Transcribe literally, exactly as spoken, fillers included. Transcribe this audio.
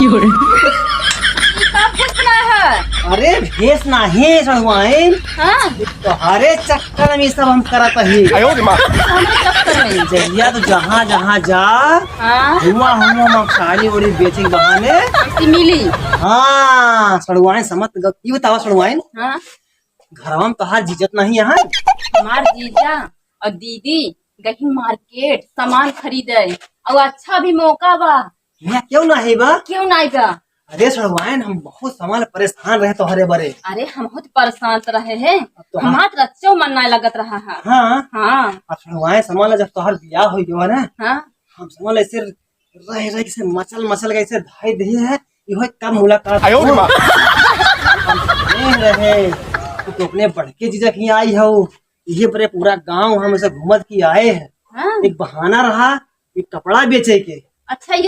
का भेस ना है? अरे भेस नाही सड़ुआइन। हाँ। तोहरे चक्कर में सब हम करत ही। आयो रे माँ। हमरे चक्कर में। जहिया तो जहाँ जहाँ जा, हाँ। हुआ हुआ हम साड़ी ओड़ी बेचे के बहाने। ऐसी मिली। हाँ, सड़ुआइन समझ गई। ये बतावा सड़ुआइन। हाँ। घरवा में तोहार जीजत नहीं है? हमार जीजा और दीदी गई मार्केट सामान खरीदे, और अच्छा भी मौका बा। हियाँ क्यों ना है बा? क्यों ना बा? अरे सड़ुआइन, हम बहुत सामान परेशान रहे तोहरे बरे। अरे हम बहुत परेशान तो रहे हैं, अब तो हमार रच्चो मन ना लगत रहा है। हाँ। हाँ। अब सड़ुआइन सामान जब तोहर बियाह हो गया ना, हाँ। हम सामान ऐसे रह रह के से मचल मचल के ऐसे धाई दे है, इहो कब मुलाकात आयो रे हो। माँ। हम रहे, तू तो अपने बड़के जीजा के यहाँ आई हो, ये बरे पूरा गांव हम ऐसे घूमत की आए हैं। हाँ। एक बहाना रहा, एक कपड़ा बेचे के। अच्छा, ये